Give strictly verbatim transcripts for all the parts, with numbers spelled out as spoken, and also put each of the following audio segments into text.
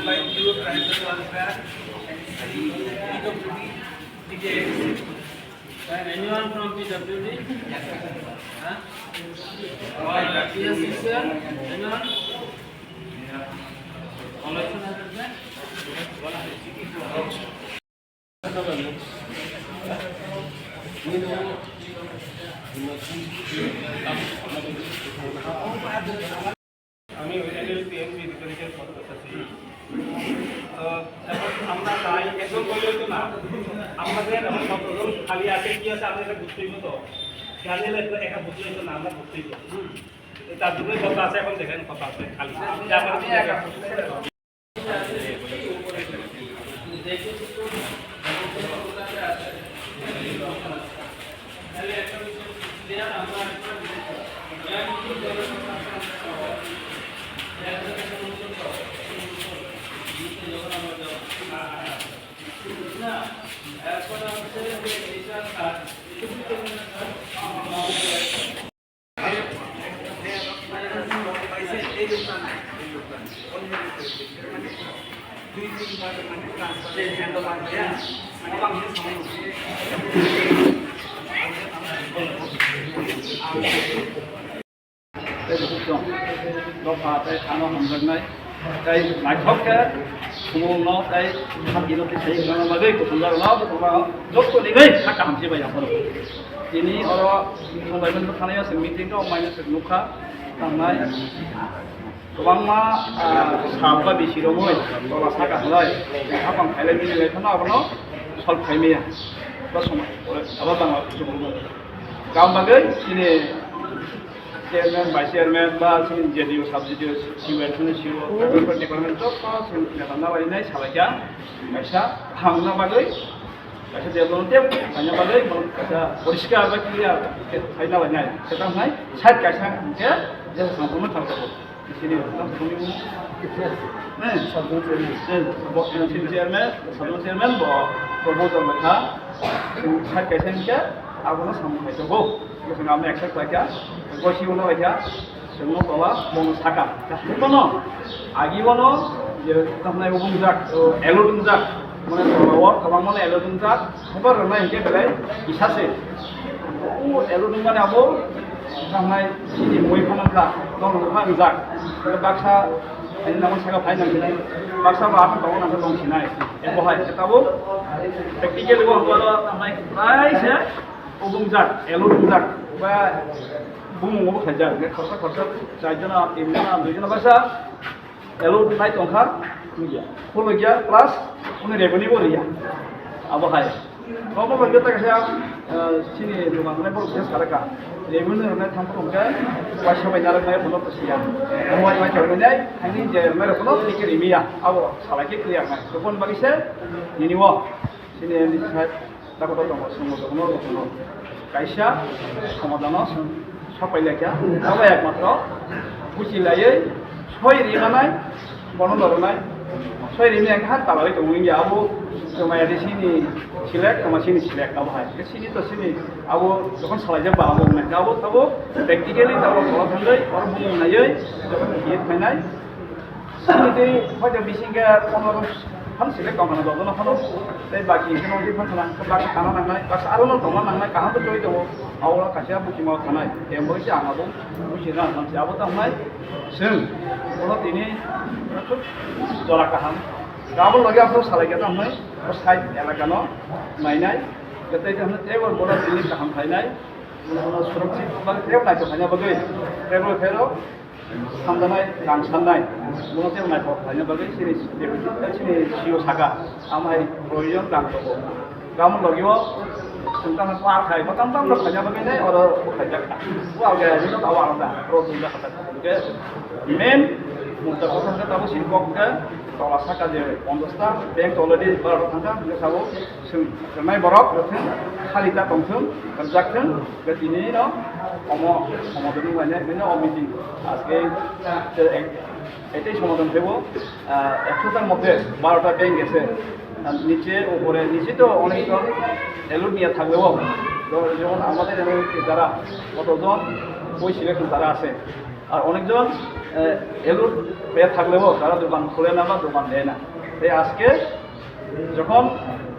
P W D, P W D, T J A D C. And anyone from P W D? Huh? Or P S C C R? Anyone? Election has been? আমি ওই level PNB representative পদ করতেছি। তো এখন আমরা চাই একজন করলে তো না, আমাদের এখন কতজন খালি আছে, কি আছে, আমরা এটা বুঝতেই তো। জানলে তো একা বুঝলেই তো না, আমরা বুঝতেই তো। হুম। এই তার জন্য কত আছে, এখন দেখেন কত আছে খালি। আমি যা পারি, আমি একা। Tei bukuchung dopha tei thano hamjaknai tei naithok khe sumungno tei hapino tei sai wngna bagwi kuthumjakno bukhukno joto ni bai kha kaham se bai yapharo. Tini oro chwng bai mani thani o se meeting o maina se nukha tangnai kwbangma, ah, sal ba bisi romwi tola saka halai hapang khailai mini lai phano abono solve khai maya ba sumai abo bangma kuchung. Kam bagwi chini chairman, vice chairman ba chini J D O, sub J D O, C O, attorney C O, agriculture department joto chini neta nalainai salaikha kaisa hamna bagwi, kaisa development tei kaisa bagwi kaisa poriskar ba clear khe khaina lainai. Khe tamo hai side kaisa hwnkhe jesa samsungno thang tongo. Sini, eh, sub-zone chairman. Eh, sub-, eh, sini chairman, sub-zone chairman bo proposal lekha. Sini side kaisa hwnkhe abono samung khai tongo. Bwswng abono accept khlaikha. Gosi ulo laikha. Chwngno tola bono saka. Bono agi bono je tamnai ubungjak, allot wngjak. Mane tola o kwbangmano allot wngjak. Haibar rwnai hwnkhe belai kisa se. O allot wngmani abo tamnai chini mui phano kha, bono wngkha wngjak. Baksa ani namo saka phai nang sinai. Baksa ba ano tongo nang tong sinai. Ebo hai tabuk practically bo hwnba tamnai prai se. Ubungjak, allot wngjak, ba bumung obo khaijak, hwnkhe khorsa khorsa, char jona, tin jona, dui jona basa allot wngnai tongkha, wngya. Phulukya, plus, uni revenue bo riya. Abo hai. Obo bai khe ta kaisa, eh, chini dogan rwnai borok khe salaka. Revenue rwnai thang thang khe, waisa bai narwknai bono to siya. Omo bai bai khe rwnai, thangni je rwnai rok bono tike rimiya. Abo salai khe clear nai. Toboni bagwi se, nini o, chini M D C side, Takoto tongo, chwngbo tongo, norbo tongo. Kaisa somadano chwng sopai laikha, abo ekmatro buchi laiwi soi rimanai, bono norwnai. Soi rimani hwnkhe ha talaiwi tongo wngya, abo chwng maya de sini select, tongma sini select, abo hai. Sini to sini, abo jokhon salaijak ba abo wngnai, abo, abo practically abo khoro thangwi, oro bumung naiwi, jokhon hit phainai, Sini tei hoito bising khe pono rok phano select tong khana, jotono phano tei baki hwnkhe nong tei phano sana, baksa tana nangnai, baksa aro no tongma nangnai, kaham khe choli tongo, abo kaisa buchima o thanai, tei bo se ang abo buchi rwna thansi, abo tamo nai chwng bono tini jora kaham, abo logi ang salai khe tamo nai, o side elaka no nainai, tei tamo tei bo bono tini kaham khlainai, bono surakshit bagwi tei naithok khaina bagwi, tei bo phero. Samjanai rang sannai, bono tei naithok khlaina bagwi chini deputy, chini C E O saka, amai proyojon rang tongo. Gamo logio chwng tamo par khai, bo tam tam rok khlaina bagwi nai oro bo khlaijak kha. Bo alga rino tabo alga, oro duida kha. Hwnkhe main mukta kothom khe tabo sini kok khe tola saka je ponchash ta, bank already barok thangkha, hwnkhe sabo Chwng rwnai borok rwthwng, khali ta tongthwng, rwjak thwng, tei tini no omo, omo dwlwng lainai, bini o meeting. Aske, eh, etai somadhan thebo, ah, ekshota moddhe barota bank gese, ah, niche, upore, niche to onek jon allot niya thakleo. To, jemon amader jemon jara, koto jon, oi selection jara ase. Ar onekjon, eh, allot পেয়ে থাকলেও তারা দোকান খোলে না বা দোকান দেয় না। তাই আজকে যখন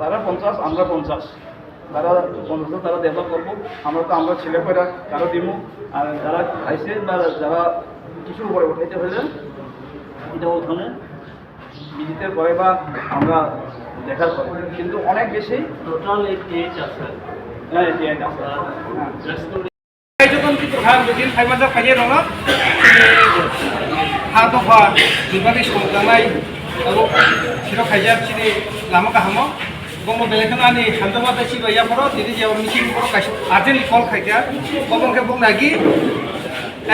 তারা পঞ্চাশ, আমরা পঞ্চাশ, তারা পঞ্চাশ, তারা ডেভেলপ করবো, আমরা তো আমরা ছেলে কয়টা কারো দিব। আর যারা খাইছে বা যারা কিছু উপরে উঠাইতে হলে এটা ওখানে ভিজিটের পরে বা আমরা দেখার পরে, কিন্তু অনেক বেশি। Total eighty eight আছে। হ্যাঁ, eighty eight আছে। হ্যাঁ। Just এই যখন কিন্তু ভাগ দুদিন ফাইভ হাজার পাইয়ে রঙ, হা দফা বিভাগনি সমুদ্রানাই, এবং সেটা খাইজার চিনি লামা কাহামো। Bongno belai kheno ani hamjakma tei chibai ya phoro, tini je meeting borok kaisa urgently call khaikha, obo khe bong nagi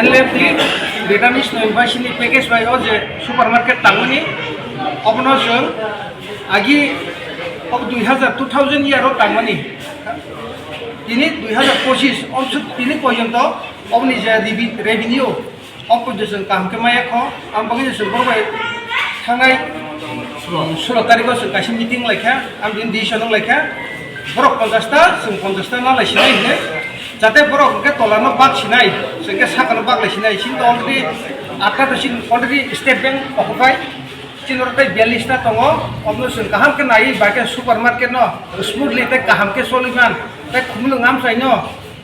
N L F D Vietnamese noi bai sini package bai o je supermarket tangmani, obono chwng agi o dui hazar, two thousand year o tangmani, tini dui hazar pochis, o tini porjonto oboni je revi-, revenue, o pwdwsong kaham khe maya kho, ang bagwi chwng borok bai thangnai, um, sulo tarikh o chwng kaisa meeting lai kha, ang bini decision wng lai kha, borok ponchash ta, chwng ponchash ta na lai sinai hinwi, jate borok hwnkhe tola no bak sinai, chwng khe saka no bak lai sinai, chini to already atta to chini already State Bank occupy, chini oro tei biyallis ta tongo, omo chwng kaham khe naiwi bai khe supermarket no smoothly tei kaham khe choli man, tei khumulwng amchai no,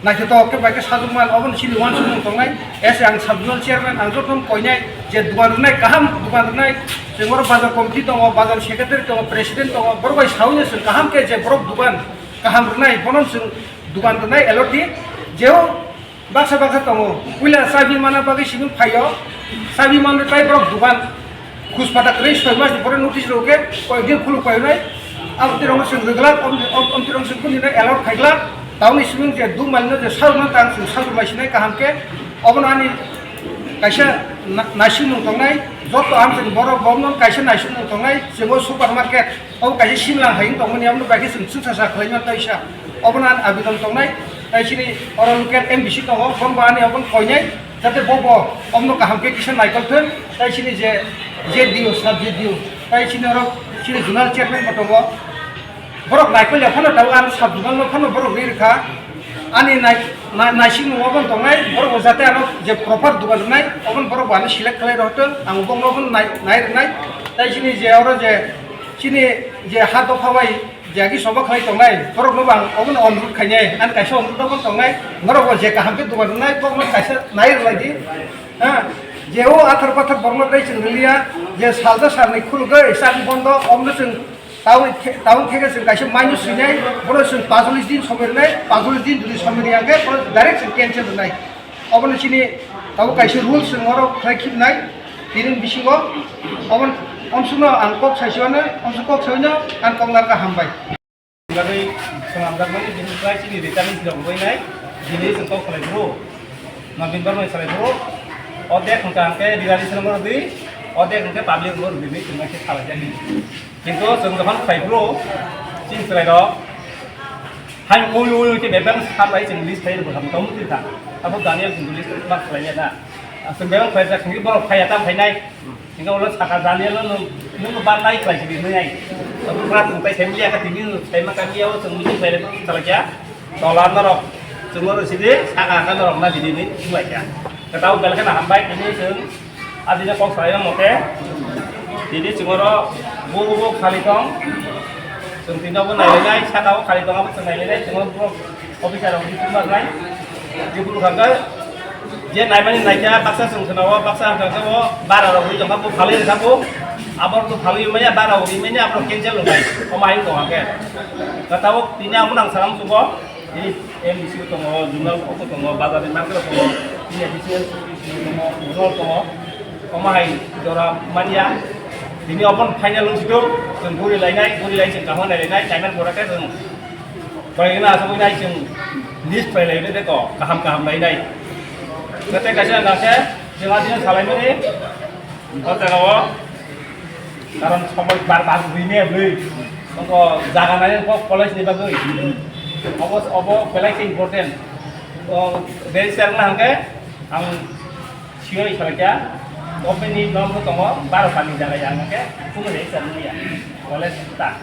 naithotok khe bai khe sajwk man, obono chini uansukmung tongnai. As ang sub zonal chairman, ang jotono koinai je dukan rwnai, kaham dukan rwnai, chwng oro bazar committee tongo, bazar secretary tongo, president tongo, borok bai saui no chwng kaham khe je borok dukan kaham rwnai, bono chwng dukan rwnai L O T, jeo baksa baksa tongo, puila chabi mana bagwi simi phaio, chabi manwi tai borok dukan Khus pata kwrwi soi mas ni pore notice rw khe koyekdin khuluk painai. Abo tirong chwng rwglak, om, om, om tirong chwng kuni nai allowed khaiglak. Tauni swmung je duk malino je salma tang chwng salma sinai kaham khe. Obono ani kaisa na-, naisingmung tongnai. Joto amchwng borok bomno kaisa naisingmung tongnai. Chwng o supermarket, obo kaisa simlang hai wng tongmani, abono bai khe chwng chwngsa sa khlai man taisa. Obono ani abidon tongnai. Tai chini oro local M D C tongo, bombo ani obono koinai. Jate bo bo omno kaham khe kisa naikol thung, tai chini je, je D O, sub je D O, tai chini oro chini zonal chairman bo tongo. Borok naikol ya phano tabuk ano sub zonal no phano borok ri rwkha. Ani nai-, na-, naising obo tongnai, borok bo jate ano je proper dugan rwnai, obo borok bo ano select khlai rw thung, ang bo no nai, nai rwnai. Tai chini je oro je chini je ha dopha bai je agi sobo khlai tongnai, borok no bang obo no onurut khainai, ani kaisa onurut obo tongnai, norok bo je kaham khe dugan rwnai, borok no kaisa nai rwlai di. Ha, je o athar pathar borok no tei chwng rwliya, je salsa salni khulugwi chabi bondo, omo no chwng tawi the-, tawi theke chwng kaisa mainw swinai, bono chwng pajolis din somoi rwnai, pajolis din jodi somoi rwya khe bono direct chwng cancel rwnai. Obono chini tabuk kaisa rules chwng oro khlai khibnai, tini bisingo obo omsukno ang kok saisano, omsuk kok saino ang kok narwkha, hambai. Bagwi swnamjakmani bini prai chini returning rok wngwi nai, bini chwng kok khlai phuru, Nobin Barmani salai phuru, o dek hwnkha hwnkhe returning rok rwdi, o dek hwnkhe public rok rwdi hinwi chwng khe salai jani. Kintu chwng jokhon khlai phuru, chini chwrai rok hai ui ui ui khe bebak sa bai chwng list khlai rwkha, motamoti kha. Abo Daniel chwng list ma khlai ya na. Chwng bebak khlai jak, chwng borok phai ya, tam phainai. Hingke ulo saka Daniel no, nung no ban nai khlai sidi nung ai. Abo pura tong tai family aka tini no sai ma kami yao chwng meeting bai le tala kya. Tola norok chwng no sidi saka aka norok na sidi ni khlai kya. Ketao bel khe na hambai tini chwng adina kok sai mote. Tini chwng oro bu bu bu khali tong. Chwng tini no bo nai le nai saka o khali tong abo chwng nai le nai chwng no bo Officer rok ni tuma nai. Jibulu kha khe je naimani naikha, baksa chwng khna o, baksa hwnkha khe o bara rok ri tongkha, bo phalwi rwkha bo. Abo rok phalwi manya, bara rok ri manya, abo rok cancel rwkha. Omo hai wng tongkha khe. Khe tabuk tini amo nang salam sugo. Tini M D C bo tongo, zonal bo tongo, bazar ni market rok tongo, tini official tongo, zonal tongo. Omo hai jora manya. Tini obo final wng sitwk, chwng guri lainai, guri lai chwng kaham nai lainai, taiman pore khe chwng Bai na asok nai chwng list bai lai de ko kaham kaham lai nai. Kete kaisa na khe chwng adin salai mani. O jaga o karon somoi bar bar bui ne bui. Ko jaga nai ko college ni bagwi. Obo obo belai khe important. O register na hangke ang siyoi salai kya. Government ni norm ko tongo baro kami jaga ya hangke kuno register ni ya. College ta.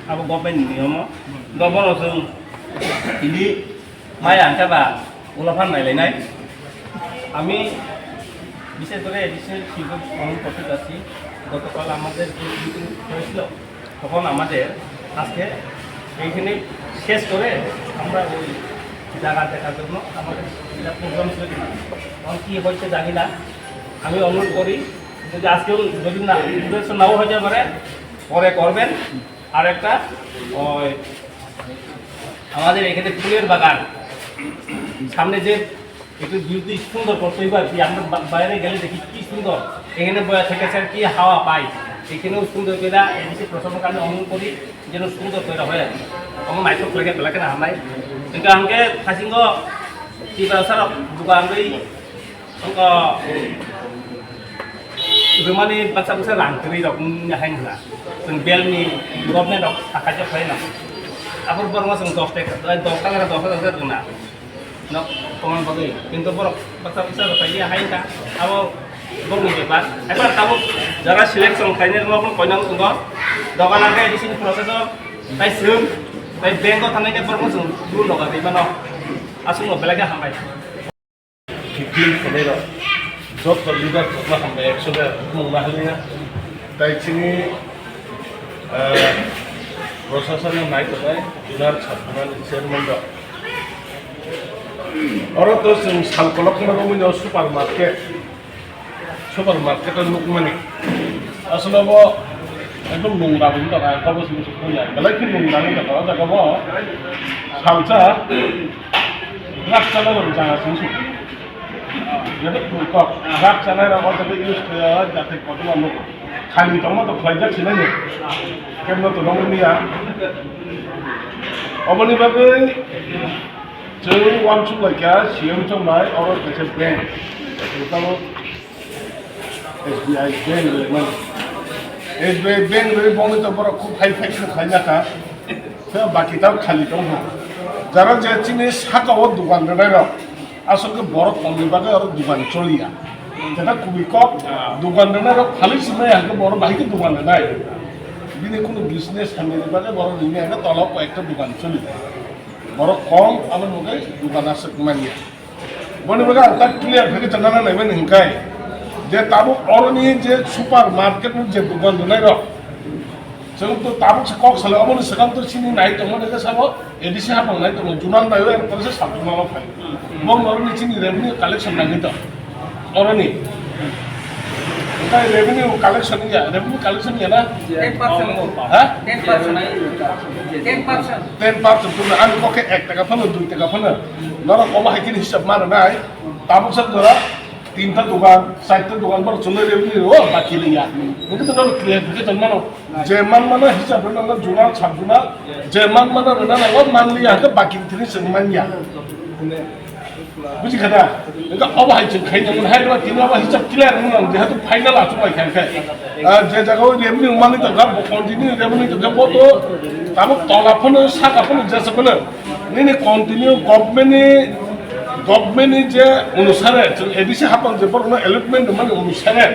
Abo government ni niyomo. Government o chwng tini maya hwnkhe ba ulo phan nai lainai. Ami বিশেষ করে এডিশনাল শিল্প ভ্রমণ করতে যাচ্ছি। গতকাল আমাদের যে মিটিং হয়েছিল, তখন আমাদের আজকে এইখানে শেষ করে আমরা ওই জায়গা দেখার জন্য আমাদের এটা প্রোগ্রাম ছিল কিনা, এখন কী হয়েছে জানি না। আমি অনুরোধ করি, যদি আজকেও যদি না, উদ্দেশ্য নাও হয়ে যায়, মানে পরে করবেন। আর একটা, ওই, আমাদের এখানে ফুলের বাগান, সামনে যে একটু ভিউ তো সুন্দর করতে হইব আর কি। আমরা বা-, বাইরে গেলে দেখি কি সুন্দর, এখানে বয়া থেকে স্যার কি হাওয়া পাই, এখানেও সুন্দর করে এদিকে প্রশাসনকে আমি অনুরোধ করি যেন সুন্দর করে হয় আর কি। আমার মাইক্রো ফ্লেগে বেলা কেন হামাই, কিন্তু আমাকে থাসিংহ কি ব্যবসা দোকান রই Songko rwmani baksa baksa rang kwrwi rok wngya hai wngkha. Chwng belni government rok sakhaijak khlai no. Abor borok no chwng dos taka, dos taka, dos taka rwna. Nok tomon bagwi. Kintu borok baksa baksa rok kaiya hai wngkha. Abo borokni bepar. Ebar tabuk jara selection khlainai rokno koinang tongo. Dogan angkhe admission process o tai chwng tai bank o thangnai khe borok no chwng loan rok rwmano. Aswk no belai khe hambai. Fifteen khainai rok joto leader kokno hambai ekso ber mung ma haliya. Tai chini, eh, proshasano nai tongnai Junar Sabunani chairman rok. Oro to chwng sal kolok kheno romwi no supermarket, supermarket o nukmani. Aswk bo ekdom nungra bo wngkha, ang kabo simi sukha ya. Belai khe nungra wngkha o jaga bo. Salsa drugs chalai rok jaga simi sukha. Jete kok drugs chalai rok o jaga use khlai o, jate kotor no khali tongma to khlaijak sinai ni. Kemno to nongni ya. Oboni bagwi chwng uansuk lai kha, C M chongnai oro kaisa bank. Tamo S B I bank rwi mani. S B I bank rwi bongni to borok khub hai phai khe khaina kha. Khe baki tamo khali tong kha. Jara je chini saka o dukan rwnai rok, aswk khe borok tongni bagwi oro dukan choliya. Jeta kubui kok dukan rwnai rok khali sinai hwnkhe borok bahai khe dukan rwnai. Bini kunu business hamya ni bagwi borok rini hwnkhe tola o koi ekta dukan choliya. Borok kom abo nugwi dukan aswk manya. Boni bagwi ang tak clear khe chana na naibai hwnkhe je tabuk oroni je supermarket ni je dukan rwnai rok, chwng to tabuk se kok salai, oboni swkang to chini nai tongma nai sabo A D C hapang nai tongo, Junal nai bai pore se sub Junal o phai. Bo oroni chini revenue collection nai to oroni. Hwnkhe revenue collection ya, revenue collection ya na? Ten percent. Ha? Ten percent. Ten percent. Ten percent. Ani kok khe ek taka phano, dui taka phano. Norok obo hai khe hisab mano nai. Tabuk sak jora tinta dogan, charta dogan, borok chwlwi revenue o baki liya. Hwnkhe to norok clear khe chwng mano. Je man mano hisab rwna no Junal, sub Junal, je man mano rwna nango man liya hwnkhe baki thini chwng man ya. Buji kha da? Hwnkhe obo hai chwng khaina mun hai rwna tini obo hisab clear mun nang jehetu final achuk bai kha khe. Ah, je jaga o revenue mani tongkha, bo continue revenue tongkha, bo to tabuk tola phano, saka phano, jesa phano. Nini continue government ni, government ni je onusare, chwng A D C hapang je borokno allotment rwmani onusare,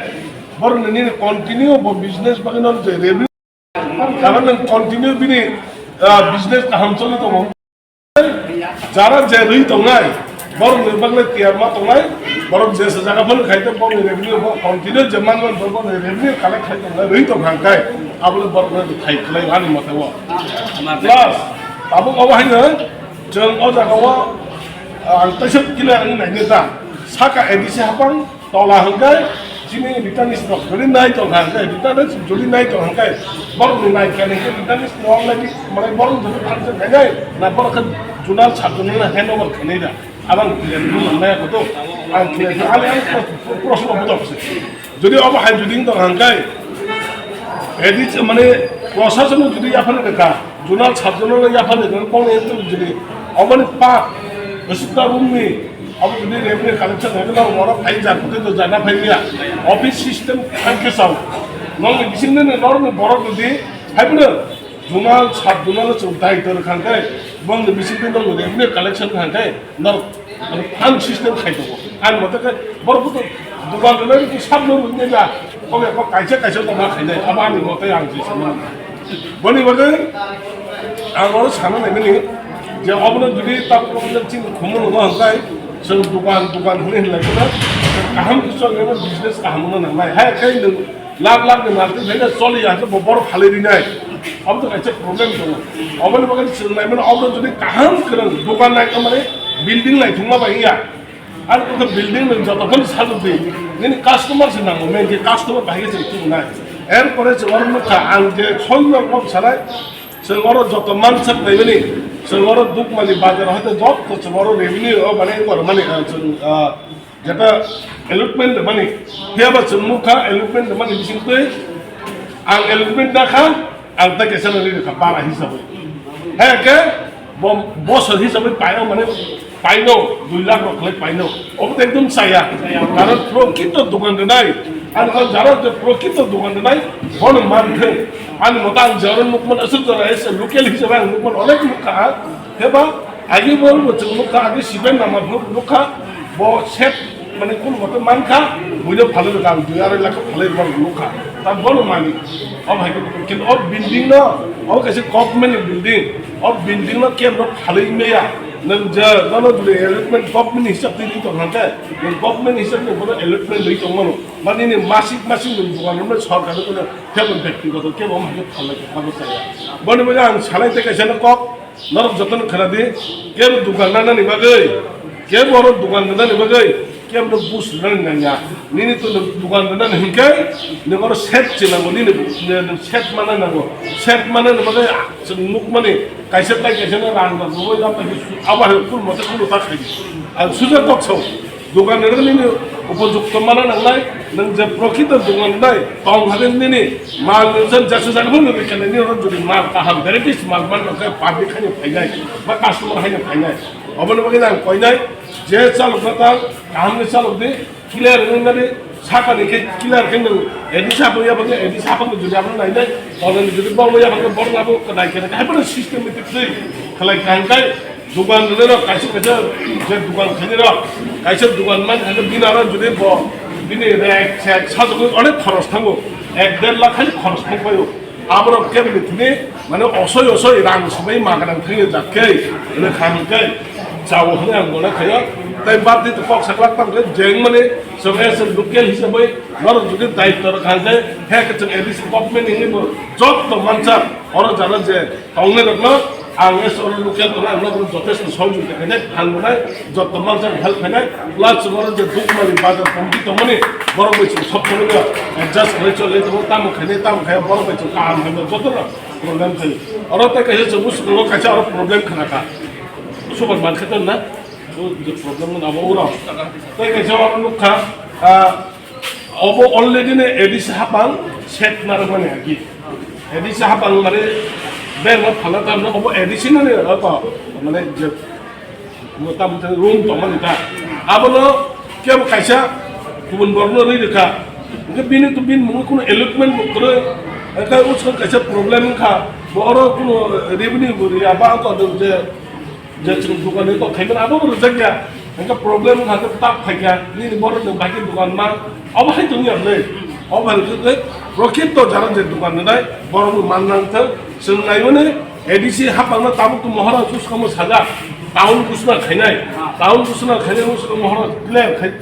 borokni nini continue bo business bagwi no je revenue, karon nwng continue bini, ah, business kaham choli tongo. Jara je rwi tongnai, borokni bagwi tiyar ma tongnai, borok je se jaga phano khai tong, borokni revenue bo continue je man man borokni revenue collect khai tongnai, rwi tong hang khai, aboni borokno khai khlai ani mote o. Plus, tabuk obo haino, Chwng o jaga o, ah, ang teisa clear wngwi naini ta. Saka A D C hapang, tola hwnkhe chini returnees rok jodi nai tong kha hwnkhe, returnees jodi nai tong kha hwnkhe, borok ni nai khe hwnkhe returnees no nai di, mane borok jodi phan se nai nai, na borok khe Junal sub Junal no hand over khe nai da. Abang clear wngwi nai ko to. Ang clear, ani ang pros-, prosno budok se. Jodi obo hai jodi wng tong hang khe, edi se mane prosason jodi yaphar rwkha, Junal sub Junal yaphar rwkha, kono ento jodi oboni pa, Sukta room ni, obo jodi revenue collection hai khe norok oro phai jar, kote to jana phai ya. Office system hai khe sao. Nokni bisingni norok ni borok jodi hai phano Junal sub Junal chwng dai tor khan khe, bongni bisingni norok revenue collection khan khe, norok Mane phan system khai tongo. Ani mote khe borok bo to dukan rwnai rok sab no rwngya. Kobe ko kaisa kaisa tongma khainai. Abo ani mote ang je sano. Boni bagwi ang oro sana naimani je obono jodi ta problem chini khumu no hwnkhe Chwng dukan, dukan hwnwi hinlai kheno, kaham khe choli, business kaham wngna nangnai. Hai khe nwng lakh lakh ni maltwi khaina choli ya khe bo borok phalwi rinai. Abo to kaisa problem tongo. Oboni bagwi chwng nai mano, obo jodi kaham kwrwng dukan nai khe mane building naithokma bai wngya. Ani kok building nwng joto phano sajwk di. Nini customer se nango, main khe customer bai khe chwng tubunai. Erpore chwng oro nukha ang je soi nok nok sanai, chwng oro joto mansak naimani, chwng oro Dukmani bazar hoite joto chwng oro revenue o mane eko rwmani, ah, chwng, ah, jeta allotment rwmani. Phiya ba chwng nukha allotment rwmani bisingtwi ang allotment nakha, ang ta kaisa nang rikha bara hisabwi. Hai khe bo bosor hisabwi paio mane paino, dui lakh rok khlai paino. Obo to ekdom chaya. Karon prokrito dukan rwnai. Ani kok jaro je prokrito dukan rwnai, bono manthwng. Ani moto ang jaro nukman aswk jora ese local hisabe ang nukman onek nukha. Heba agi bo bo chwng nukha, agi siben nama nukha. Bo set mane kun moto mankha, buino phalwi rwkha, ang dui arai lakh phalwi rwkha nukha. Ta bono mani. Obo hai khe, kintu o building no, obo kaisa government ni building. O building no kebo phalwi maya. Nwng je, nono jodi allotment government ni hisab twi tong hwnkhe, nwng government ni hisab ni bono allotment rwi tong mano. Mani ni masik masik nwng dukan rwmani sorkar no kebo byaktigoto kebo omo hai khe phalwi khe abo chaya. Boni bagwi ang sanai tei kaisa no kok, norok jotono khwna di, kebo dukan nanani bagwi, kebo oro dukan nanani bagwi, Kebo no bus rwnani nangya. Nini to nwng dukan rwnani hinkhe nwng oro set chinango, nini nwng set mana nango. Set mana ni bagwi chwng nukmani kaisa tai kaisa no rang rok rwui rw abo hai kunu mote kunu ta khai. Ang suja kok sao. Dukan rwnani nini upojukto mana nangnai, nwng je prokrito dukan rwnai tong hade nini mal nwng jan jasa jaga phano rwkha nini oro jodi mal kaham varieties mal man rok khe public haino phainai ba customer haino phainai. Oboni bagwi ang koinai je chalokna tang Kaham ni chalok di, clear wngna di, sakani khe clear khe nwng A D C hapang ya bagwi, A D C hapang ni jodi abo nainai, tolani jodi bongma ya bagwi borok abo nai khe hai phano systematic twi khlai kha hwnkhe dukan rwnai rok kaisa kaisa je dukan khainai rok kaisa dukan man khe bini aro jodi bo bini rek sek sajagwi onek khoros thango, ek der lakh khai khoros thang phaio. Aborok kebini thini mane osoi osoi rang sumai magadang thangya jak khe, hwnwi kha hwnkhe chao hwnwi ang mone khaio. Tai bad di kok saklak tang khe jeng mani chwng as a local hisabwi norok jodi daityo rwkha hwnkhe, he khe chwng A D C government ni hinwi bo jotto mansa oro jara je tongnai rokno ang as a local tongna ang nokno jotesto sohojogita khainai, phan rwnai. Jotto mansa help khainai, plus oro je Dukmani bazar committee tongmani, borok bai chwng sob somoi no adjust khlai choli tongo, tamo khainai, tamo khaiya, borok bai chwng kaham khainai, joto no problem khainai. Oro tei kaisa chwng bwswk tongo, kaisa oro problem khna kha. Super market na, o je problem no abo uro. Tei kaisa oro nukha, ah, Obo already no A D C hapang set narwkmani agi. A D C hapang mane berma phalna tamno obo A D C no ni oto mane je mo tam je room tongmani ta. Abono kebo kaisa kubun borokno rwi rwkha. Hwnkhe bini to bini mungwi kuno allotment bo kwrwi. Hwnkhe uskang kaisa problem wngkha. Bo oro kuno revenue bo rwya ba to je Je chwng dukan ni kok khaimani abo bo rwjak ya. Hwnkhe problem wngkha khe tak phaikha. Nini borok nwng bai khe dukan ma. Abo hai tongya hwnwi. Abo hai khe khe prokrito jara je dukan rwnai borok no man nang thang. Chwng naiwi nai A D C hapang no tabuk to Maharaj uskamo sajak. Town kusna khainai. Town kusna khainai uskamo Maharaj clear khai.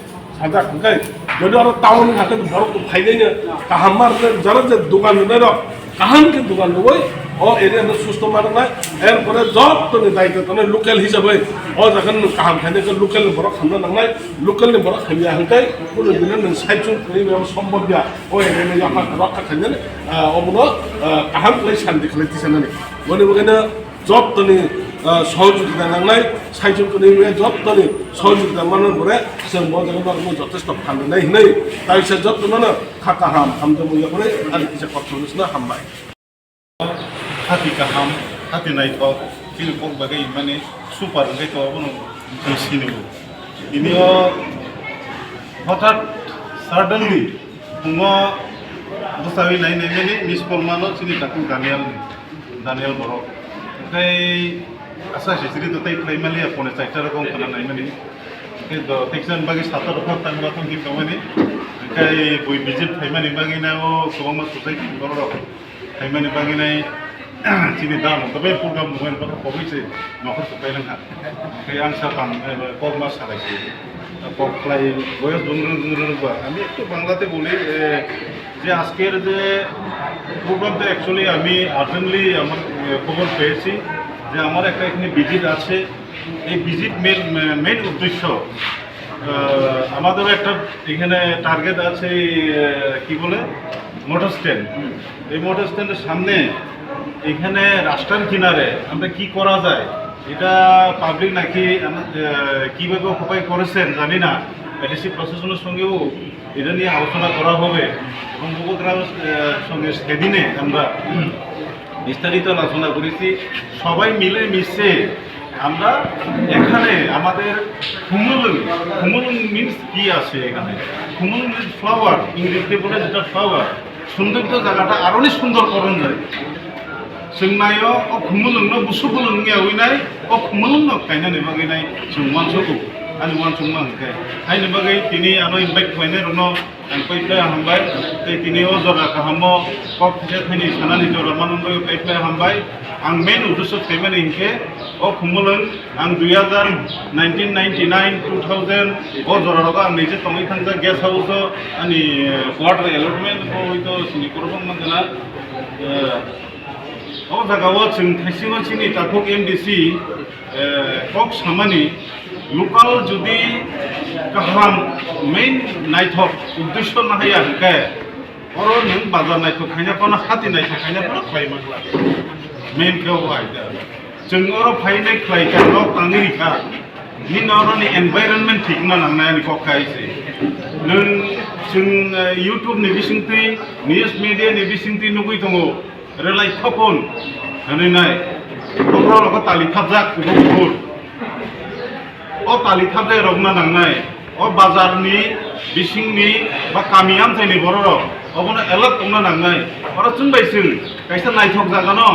Sajak hwnkhe, jodi oro town ni hakhe borok phainaino kaham ma rwkhe, jara je dukan rwnairok kaham khe dukan rwui o area no susto ma rwnai, erpore jottoni daityo tongnai local hisabai o jaga no kaham khainai khe local ni borok hamna nangnai, local ni borok hamya hwnkhe kunu dino nwng saichung kwrwi bai sombobya o area no yapha rokha khainani, ah, omono, ah, kaham khlai santi khlai tisanani. Boni bagwino Jottoni, ah, sohojogita nangnai, saichung kwnwi maya jottoni sohojogita manna gore, chwng bo jaga borokno jotesto phan rwnai hwnwi, taisa jottono no kha kaham, hamjakmung yaphurwi ani kisa kothoma no hambai. Hati kaham, hati naithok, chini kok bagwi mani super wngwi tongo, abono chwng sini bo. Tini o hothat suddenly phungo bwchawi nai nai mani miss call mano chini takhuk Daniel ni. Daniel borok. Tei asa sisiri to tei khlai maliya phone chaita rok wng khna nai mani. Tei do teksan bagwi sata rok phano tangma tong di tong mani. Tei bui visit phai mani bagwi na o kwbangma suicide borok rok phai mani bagwi nai chini dam, tei program nungmani bwkha kobui se nokhor se pailangkha. Tei ang sa pang, eh, kok ma salai se. Kok khlai, boyos bung rung rung rung ba. Ami ektu Banglate boli, eh, যে আজকের যে প্রোগ্রামটা actually আমি urgently আমার, এ, খবর পেয়েছি যে আমার একটা এখানে ভিজিট আছে। এই ভিজিট মেন, মেন উদ্দেশ্য, আহ, আমাদেরও একটা এখানে টার্গেট আছে, এই, আহ, কি বলে, মোটর স্ট্যান্ড। এই মোটর স্ট্যান্ডের সামনে এখানে রাস্তার কিনারে আমরা কি করা যায়, এটা পাবলিক নাকি, আহ, কিভাবে অকুপাই করেছেন জানি না, এডিসি প্রশাসনের সঙ্গেও এটা নিয়ে আলোচনা করা হবে এবং উপগ্রাহর, আহ, সঙ্গে সেদিনে আমরা বিস্তারিত আলোচনা করেছি। সবাই মিলে মিশে আমরা এখানে আমাদের খুমুলুং, খুমুলুং মিন্স কি আছে এখানে? খুমুলুং মিন্স ফ্লাওয়ার, ইংরেজিতে বলে যেটা ফ্লাওয়ার, সৌন্দর্য জায়গাটা আরো অনেক সুন্দর করণ যায়। Chwng naio, o khumulwngno busu bulwng wngya wi nai, o khumulwngno kainani bagwi nai chwng uansukgo, ani uansukma hwnkhe. Haini bagwi tini ano invite khlainai rokno ang paitha hambai, tei tini o jora kahamo kok thaicha thaini sanani jora manwi paitha hambai. Ang main uddesho phaimani hinkhe o khumulwng ang dui hazar nineteen ninety-nine, two thousand o jora rogo ang nije tongwi thangjak guest house o ani quarter allotment bo hoi to sini korokma manjana. O jaga o chwng thaisingo chini takhuk M D C, eh, kok samani local jodi kaham main naithok uddesho nahaya hwnkhe oro nwng bazar naithok khaina phano hati naithok khaina phano khlai mangla. Main khe o hai da. Chwng oro phainai khlai kha nok tangwi rikha. Nini oro ni environment thik wngna nangnai ani kok khai se. Nwng chwng, eh, YouTube ni bisingtwi, news media ni bisingtwi nugwi tongo. Relai khopon hwnwi nai. Bokhorok rokho tali thapjak kubuk kubur. O tali thapjak rokna nangnai. O bazar ni bising ni ba kami amchai ni borok rok obono alert tongna nangnai. Oro chwng bai chwng kaisa naithok jaga no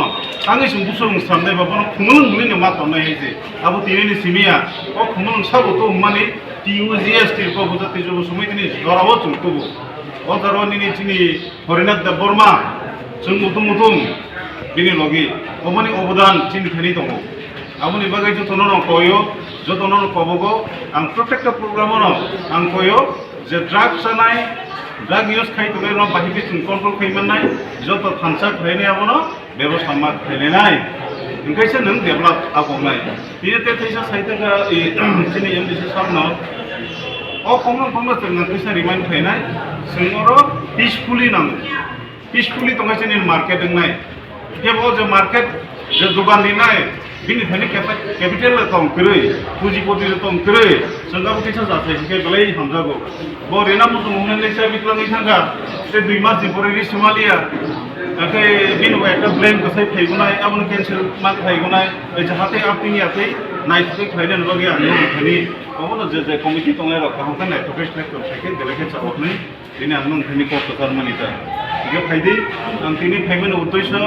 tangwi chwng busurung sramnai ba bono khumulwng hwnwi no ma tongnai hai se. Abo tini ni simi ya. O khumulwng sabo to hwnmani T U G S T ko buja twi jobo sumui tini jora o chwng tubu. O jora o nini chini Horinath Debbarma, chwng muthung muthung bini logi, oboni obodan chini thani tongo. Aboni bagwi jotono no koyo, jotono no kobogo, ang protekta programo no ang koyo, je drug chanai, drug use khai tongwi no bahai khe chwng control khai mannai, joto thansa khlainai abono bebostha ma khlainai. Hwnkhe se nwng develop abongnai. Tini te thaisa sai thangkha, i, chini M D C sir no. O khongno khongno chwng nang kaisa remind khlainai, chwng oro peacefully nango. Peacefully tongkha chini market wngnai. Kebo je market je dogan rinai, bini thani capa-, capital le tong kwrwi, pujipoti le tong kwrwi, chwng abo kaisa jathai hwnkhe belai hamjago. Bo rina muchung hwnwi le chabi twlangwi thangkha, tei dui mas ni pore ri swmaliya. Tei bini bo ekta blame kwsai phaigonai, abono cancel ma phaigonai, jahate acting ya tei naithokgwi khlainani bagwi ang nini thani obono je je committee tongnai rok kaham khe naithokgwi khlai tong khe belai khe chawaknwi tini ang nini thani kok kwchar mani ta. Hingkhe phaidi ang tini phaimani uddesho,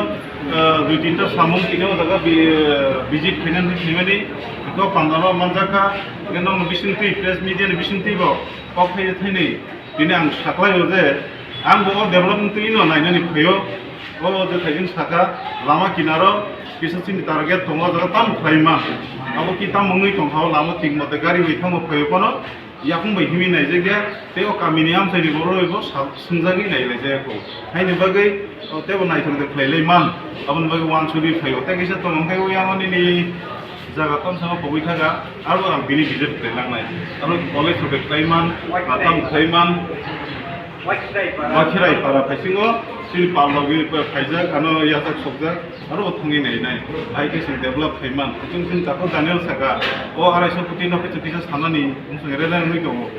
ah, dui tinta samung tini o jaga bi-, visit khainani phaimani, hingkhe o pandalo manjakha, hingkhe nokni bisingtwi press media ni bisingtwi bo kok phai thaini. Tini ang saklaio je ang bo o development twi no nainani phaio. O je thaikin saka lama kinaro kisa chini target tongo, o jaga tam khlaima. Abo ki tam wngwi tongkha, o lama thik mote gari bai thango phaio phano yakung bai himwi naijakya. Tei o kamini amchaini borok bai bo sa-, swngjagwi nailaijak kho. Haini bagwi o teibo naithok de khlailai man. Aboni bagwi uansugwi phaio. Tei kisa tongmani khe o yang nini jaga tamsama kobui thaga, aro ang bini visit khlai langnai. Aro college rok khlai man, matam khlai man, Wakhirai para phaisingo, chini pal rok phaijak, ano yachak sokjak, aro bo thangwi nai nai. Hai khe chwng develop khai man. Chwng chwng takhuk Daniel saka, o arai so koti no khe chwng kisa sanani, wng chwng rela wngwi tongo.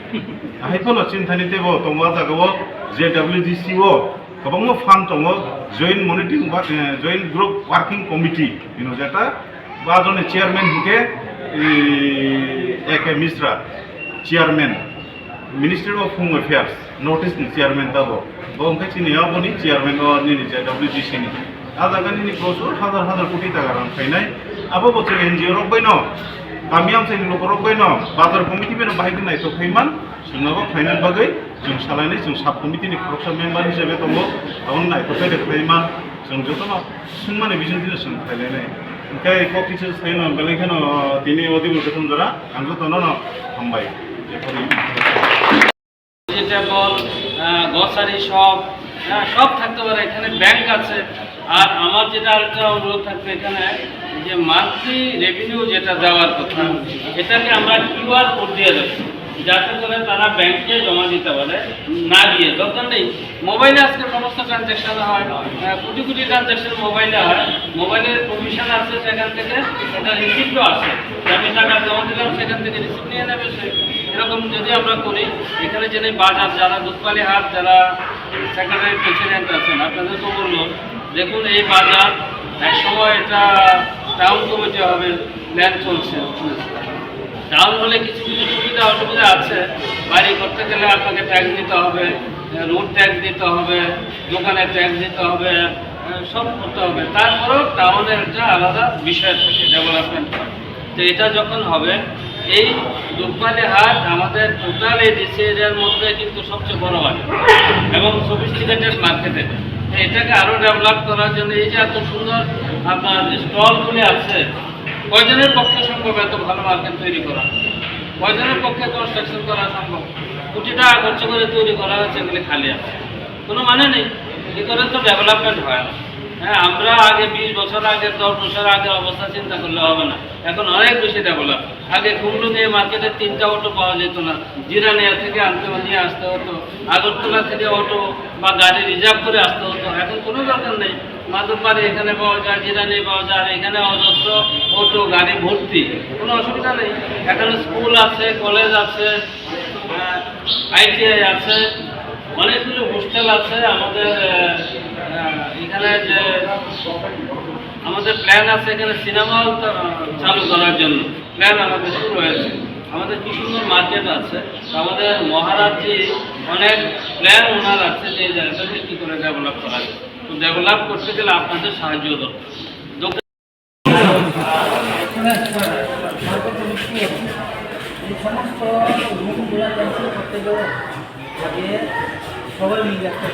Ahai phano chini thani teibo tongo, a jaga o J W G C o. Kwbangma fund tongo, Joint Monitoring Work, eh, Joint Group Working Committee hino jeta, bo ajoni chairman hinkhe, eh, A K Mishra, chairman, Ministry of Home Affairs, North East ni chairman tabo. Bo hinkhe chini aboni chairman o nini J W G C ni. A jaga nini prosur hazar hazar koti taka rang khainai. Abo bo chwng N G O rok bai no, kami amchaini luku rok bai no, bazar committee bai no bahai khe naithok khai man. Chwngno bo khlaina bagwi chwng salainai, chwng sub committee ni khoroksa member hisabe tongo, abono naithok khe de khlai man. Chwng jotono swngmani bisingtwi chwng khlailainai. Hwnkhe kok kisa saino belai kheno tini o dibo jotono jora ang jotono no hambai. Vegetable, uh, grocery shop, হ্যাঁ, সব থাকতে পারে। এখানে ব্যাংক আছে। আর আমার যেটা আরেকটা অনুরোধ থাকবে, এখানে যে মান্থলি রেভিনিউ যেটা দেওয়ার কথা, এটাকে আমরা কিউআর কোড দিয়ে দেবো, যাতে করে তারা ব্যাংকে জমা দিতে পারে, না গিয়ে দরকার নেই। মোবাইলে আজকে সমস্ত ট্রানজ্যাকশন হয়, আহ, কোটি কোটি ট্রানজ্যাকশন মোবাইলে হয়। মোবাইলের কমিশন আছে, সেখান থেকে একটা রিসিপ্টও আছে, যে আমি টাকা জমা দিলাম, সেখান থেকে রিসিপ্ট নিয়ে নেবে সে। এরকম যদি আমরা করি, এখানে যে বাজার, যারা দুধপালি হাট, যারা সেক্রেটারি প্রেসিডেন্ট আছেন, আপনাদেরকে বলবো, দেখুন, এই বাজার এক সময় এটা টাউন কমিটি হবে, প্ল্যান চলছে। টাউন হলে কিছু কিছু সুবিধা অসুবিধা আছে। বাড়ি করতে গেলে আপনাকে ট্যাক্স দিতে হবে, রোড ট্যাক্স দিতে হবে, দোকানে ট্যাক্স দিতে হবে, সব করতে হবে। তারপরেও টাউনের একটা আলাদা বিষয় থাকে ডেভেলপমেন্ট। তো এটা যখন হবে, এই দুধপালি হাট আমাদের টোটাল এই ডিসি এরিয়ার মধ্যে কিন্তু সবচেয়ে বড় বাজার এবং সফিস্টিকেটেড মার্কেটে। তো এটাকে আরও ডেভেলপ করার জন্য এই যে এত সুন্দর আপনার স্টলগুলি আছে, কয়জনের পক্ষে সম্ভব এত ভালো মার্কেট তৈরি করা? কয়জনের পক্ষে কনস্ট্রাকশন করা সম্ভব? কোটি টাকা খরচ করে তৈরি করা হয়েছে, এগুলি খালি আছে, কোনো মানে নেই। এ করে তো ডেভেলপমেন্ট হয় না। হ্যাঁ, আমরা আগে বিশ বছর আগে, দশ বছর আগের অবস্থা চিন্তা করলে হবে না, এখন অনেক বেশি ডেভেলপ। আগে খুমলুঙে মার্কেটে তিনটা অটো পাওয়া যেত না, জিরানিয়া থেকে আনতে নিয়ে আসতে হতো, আগরতলা থেকে অটো বা গাড়ি রিজার্ভ করে আসতে হতো। এখন কোনো দরকার নেই, মাধবপাড়ে এখানে পাওয়া যায়, জিরানি পাওয়া যায়, আর এখানে অজস্র অটো গাড়ি ভর্তি, কোনো অসুবিধা নেই। এখানে স্কুল আছে, কলেজ আছে, আইটিআই আছে, অনেকগুলো হোস্টেল আছে। আমাদের আহ, আহ, এখানে যে আমাদের প্ল্যান আছে এখানে সিনেমা হল চালু করার জন্য, প্ল্যান আমাদের শুরু হয়েছে। আমাদের কি সুন্দর মার্কেট আছে, আমাদের মহারাজজি অনেক প্ল্যান ওনার আছে যে এই জায়গাটাকে কী করে ডেভেলপ করা যায়। তো ডেভেলপ করতে গেলে আপনাদের সাহায্য দরকার। দোকান এই সমস্ত রুমগুলো ক্যান্সেল করতে গেলে আগে সবাই মিলে একটা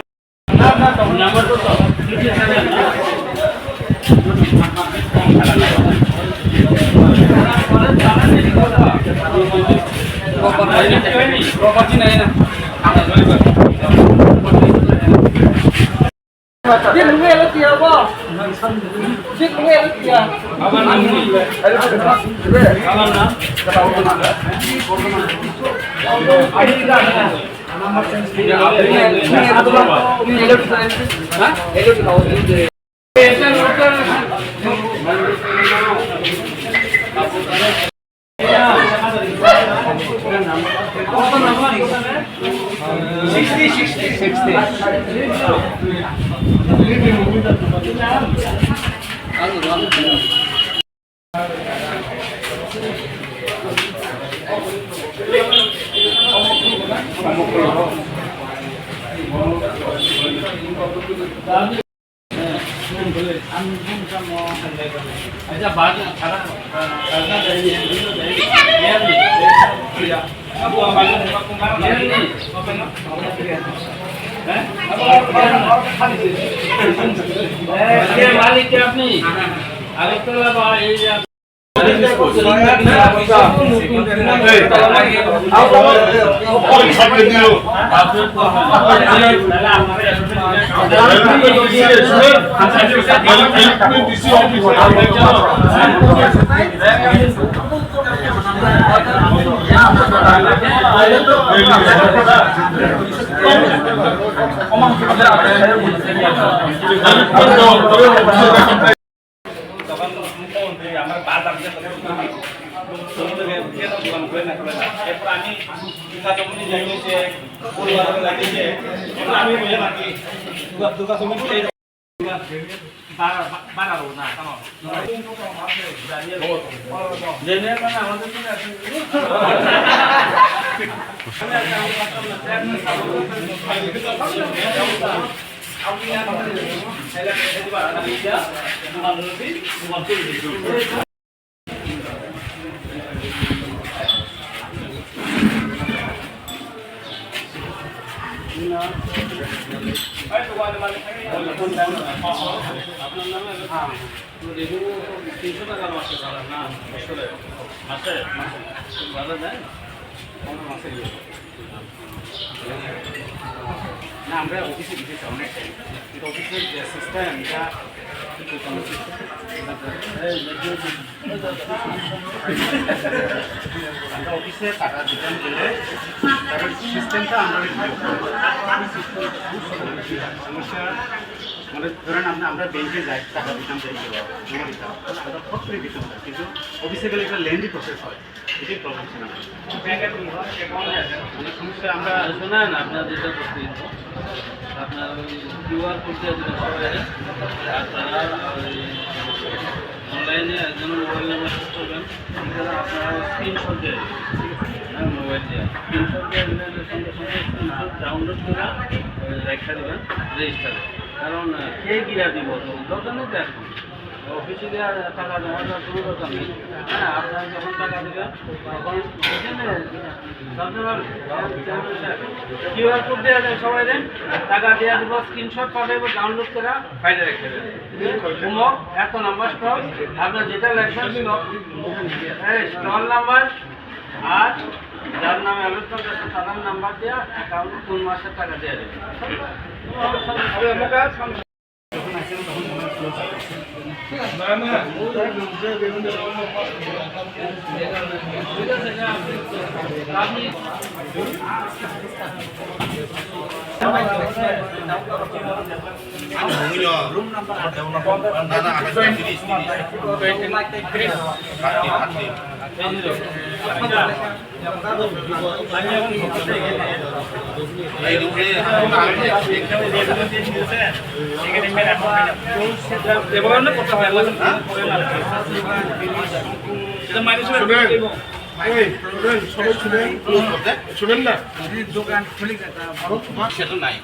কে মালিক কে আপনি? আগরতলা বা এই যে তখন মুখ্যমন্ত্রী আমার বাজার যে দোকান করে না করে না। এরপর আমি দুর্গা চৌমুহনী লাগিয়েছে, ফুল বাজারে লাগিয়েছে। এরপর আমি বলে রাখি, দুর্গা, দুর্গা চৌমুহনী এই বারো, বারো না, কেন? জেনে মানে আমাদের তো আছে। আপনার নামে তো রেভিনিউ তো তিনশো টাকা মাসে বাড়ান না, বছরে, মাসে, মাসে বাড়া যায়? পনেরো মাসে ইয়ে। না, আমরা অফিসে দিতে চাই অনেক টাইম, কিন্তু অফিসের যে সিস্টেম, এটা আমরা অফিসে টাকা দিতাম গেলে, কারণ সিস্টেমটা আমরা সমস্যা, মানে ধরেন আমরা, আমরা ব্যাংকে যাই, টাকা দিতাম, ব্যাংকে জমা দিতাম, আমরা ফট করে দিতাম, কিন্তু অফিসে গেলে একটা লেন্দি প্রসেস হয়, এটাই প্রবলেম ছিল। মানে সমস্যা আমরা শোনেন, আপনার যেটা করতে হইব, আপনার ওই কিউআর কোড দিয়ে দেবেন সবাই, আর তারা ওই অনলাইনে একজনের মোবাইল নাম্বার সেট করবেন, এখানে আপনারা স্ক্রিনশট দিয়ে দেবেন, ঠিক আছে? হ্যাঁ, মোবাইল দিয়ে সঙ্গে সঙ্গে স্ক্রিনশট ডাউনলোড করে, ওই, রেখে দেবেন রেজিস্টারে। কারণ, আহ, কে গিরা দিব? তো দরকার নেই তো এখন। অফিসে গিয়ে আর টাকা জমা দেওয়ার কোনো দরকার নেই। হ্যাঁ, আপনারা যখন টাকা দেবেন, তখন এখানে সবসময় কিউআর কোড দেওয়া যায় সবাই দেন, টাকা দেওয়া দিব, স্ক্রিনশট পাঠাইব, ডাউনলোড করা, ফাইলে রেখে দেবেন। ঘুমো, এত নাম্বার স্টল, আপনার যেটা লাগবে, স্টল, এই স্টল নাম্বার আর যার নামে আবেদন করছে, তার নাম্বার দিয়ে অ্যাকাউন্ট কোন মাসে টাকা দেওয়া যাবে। শুনেন, এই, শুনেন, সবাই শুনেন, শুনেন না? দোকান খুলি সেটা নাই।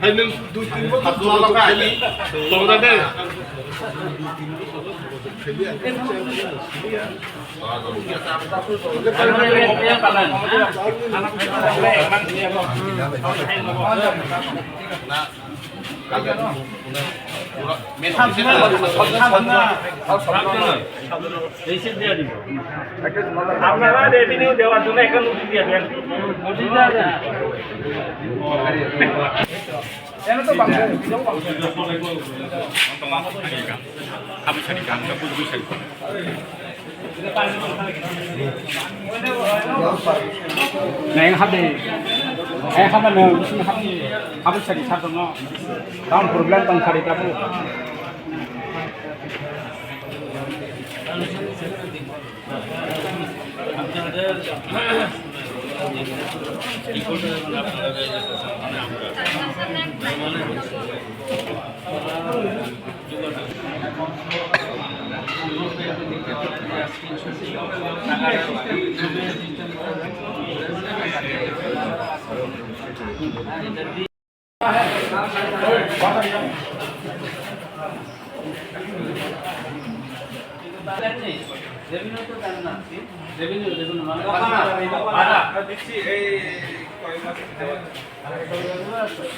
Hai, nung dui tin bosor joto kheli, tongda de. আপনারা রেভিনিউ দেওয়ার জন্য একটা নোটিশ দিয়ে দেন। নোটিশ দেওয়া যায়। Neng hadi, eh, haba neng, hadi, hadi sari sar dong, no. Tahun problem tong sari kabu. Revenue তো দেন না। রেভিনিউ, রেভিনিউ, মানে আমরা দিচ্ছি এই কয় মাস ভিতরে।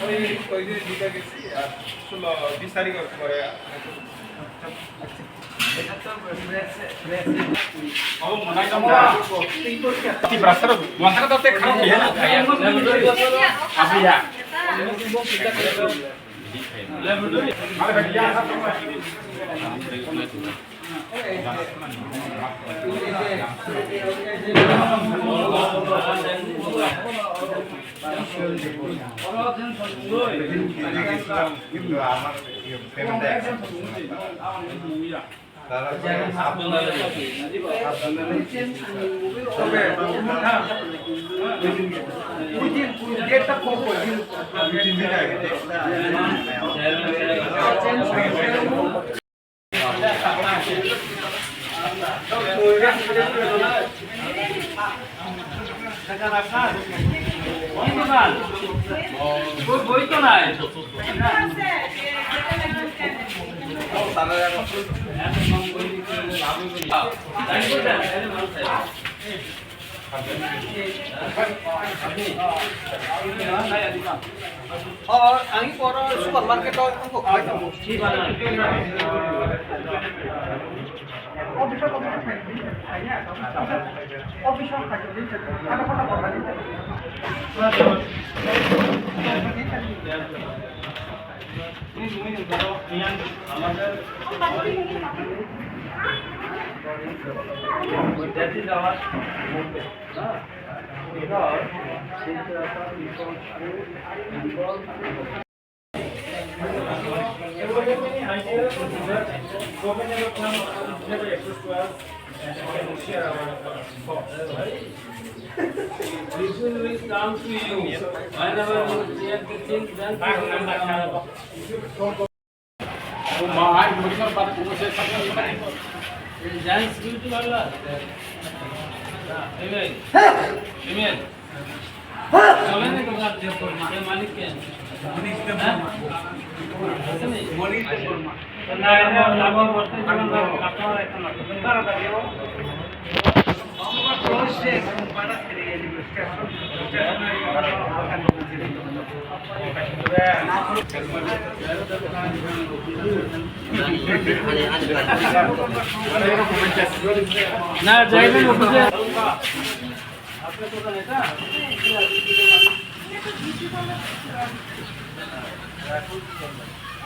ওই কয়দিন দিতে গেছি, আর ষোলো, বিশ তারিখের পরে। এটা তো press, press. O, ang i poro supermarket o wngkha khlai tongo. This will come to you whenever you check the things done. Giants beauty parlor. Amen. Amen. চলে না দোকান? এ মালিক কে? হ্যাঁ? আছে নি? তো না, এটা আমার বলতে যখন কাস্টমার একটা না, তুমি তাড়াতাড়ি ও। না, যাইবেন অফিসে। আপনার দোকান এটা?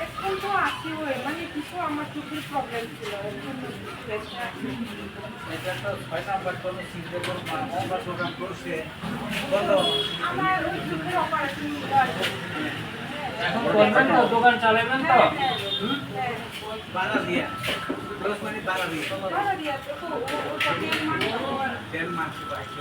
এখন তো আসি ওই, মানে, কিছু আমার চোখের প্রবলেম ছিল, এর জন্য একটু ফ্রেশ রাখি। এটা তো ছয় নাম্বার কোনো সিঙ্গেল মা, ও বা দোকান করছে, বলো। আমার ওই চোখের অপারেশন আছে। এখন করবেন তো, দোকান চালাবেন তো? হ্যাঁ, হ্যাঁ, হুম? হ্যাঁ। বাধা দিয়া, প্লাস মানে বাধা দিয়া। বাধা দিয়া, তো, তো, ও, ওটা দিয়ে মানে, ও, দেড় মাস বাকি।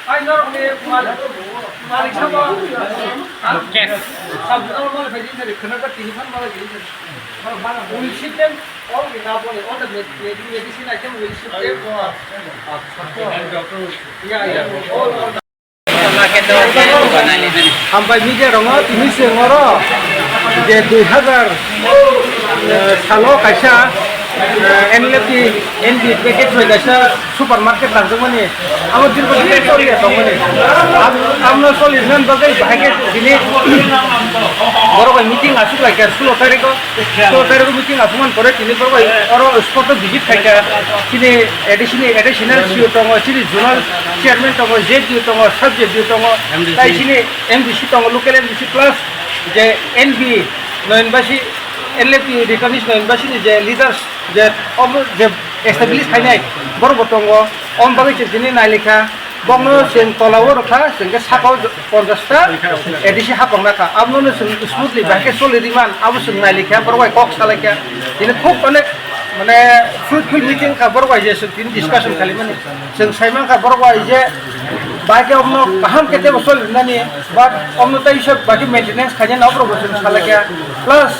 Ai, norok ni malik, malik sabo. Yes. Sabo norok malik bai jini khna ka tini phan malik jini. Will ship them all in Napoli, all the med-, med-, medicine item will ship them. And doctor. Yeah, yeah. All, all the Hambai media rokno tini se ngoro je dui hazar, eh, salo kaisa N L F T, N B package bai kaisa supermarket tangjakmani, amo dirgo din choli ya tongmani. Am-, amno choli nan bagwi bahai khe tini borok bai meeting asuk lai kha, sulo tarikh o, sulo tarikh o meeting asuk man pore tini borok bai oro spot o visit khai kha. Chini additional, additional C E O tongo, chini zonal chairman tongo, Z D O tongo, sub Z D O tongo, tai chini M D C tongo, local M D C plus je N B Noyanbasi, N L F T returnees Noyanbasi ni je leaders je obo je establish khainai borok bo tongo, om bagwi chwng tini nailikha, bokno chwng tola o rwkha, chwng khe saka o ponchash ta A D C hapang nakha, abono chwng smoothly bahai khe choli rwman, abo chwng nailikha, borok bai kok salaikha, tini khub onek mane fruitful meeting kha, borok bai je chwng tini discussion khalimani, chwng saimankha borok bai je bahai khe obono kaham khe tebo choli rwnani, but obono tei se bahai khe maintenance khainani oborok bo chwng salaikha, plus